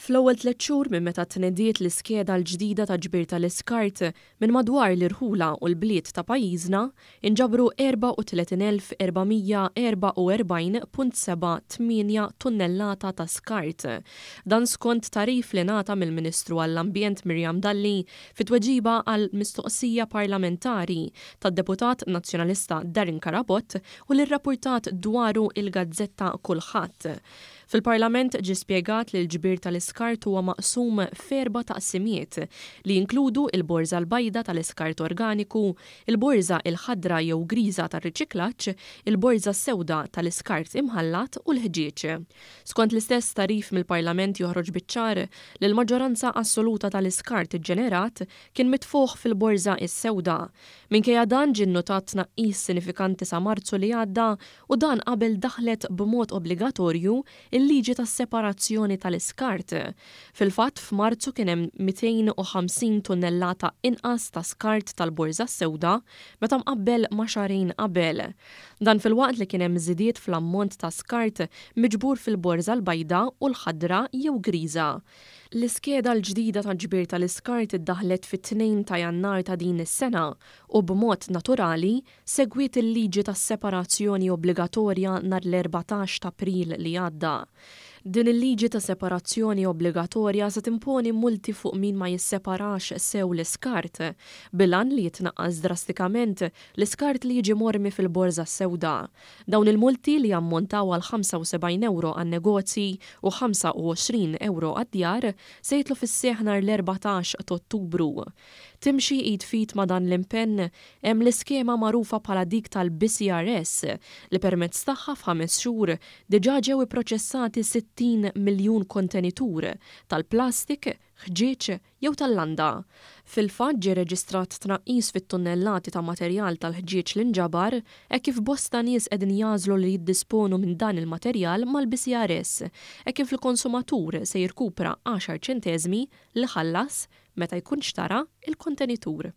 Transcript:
Fl-ewwel tlett xhur minn meta tnediet l-iskeda l-ġdida ta' ġbir tal-iskart minn madwar l-irħula u l-bliet ta' pajjiżna, inġabru 34,444.78 tunnellata ta' skart. Dan skont tagħrif li ngħata mill-Ministru għall-Ambjent Miriam Dalli fi tweġiba għal mistoqsija parlamentari tad-Deputat Nazzjonalista Darren Carabott u li rrappurtat dwaru il-gazzetta Kullħadd. Fil-Parlament ġie spjegat li l-ġbir tal-iskart huwa maqsum f'erba' taqsimiet li jinkludu l-borża l-bajda tal-iskart organiku, il-borża l-ħadra jew griża tar-riċiklaġġ, il-borża s-sewda tal-iskart imħallat u l-ħġieġ. Skont l-istess tagħrif mill-Parlament joħroġ biċ-ċar li l-maġġoranza assoluta tal-iskart iġġenerat kien mitfugħ fil-borża s-sewda. Minkejja dan ġie nnotat tnaqqis sinifikanti sa Marzu li għadda u dan qabel daħlet b'mod obbligatorju l-liġi tas-separazzjoni tal-iskart. Fil-fatt f'Marzu kien hemm 250 tunnellata inqas ta' skart tal-borża s-sewda meta mqabbel ma' xahrejn qabel. Dan filwaqt li kien hemm żidiet fl-ammont ta' skart miġbur fil-borża l-bajda u l-ħadra jew griża. L-iskeda l-ġdida ta' ġbir tal-iskart iddaħħlet fit-2 ta' Jannar ta' din is-sena u b'mod naturali segwiet il-liġi tas-separazzjoni obbligatorja nhar l-14 t'April li għadda. Din il-liġi ta' separazzjoni obbligatorja se timponi multi fuq min ma jisseparax sew l-iskart, bil-għan li jitnaqqas drastikament l-iskart li jiġi mormi fil-borża s-sewda. Dawn il-multi li jammontaw għal 75 ewro għan-negozji u 25 ewro għad-djar se jidħlu fis-seħħ nhar l-14 t'Ottubru. Timxi id f'id ma' dan l-impenn hemm l-iskema magħrufa bħala dik tal-BCRS li permezz tagħha f'ħames xhur diġà ġew ipproċessati 60 miljun kontenitur tal-plastik, ħġieġ jew tal-landa. Fil-fatt ġie reġistrat tnaqqis fit-tunnellati ta' materjal tal-ħġieġ li nġabar hekk kif bosta nies qegħdin jagħżlu li jiddisponu minn dan il-materjal mal-BCRS hekk kif il-konsumatur se jirkupra għaxar ċenteżmi li ħallas meta jkun xtara l-kontenitur.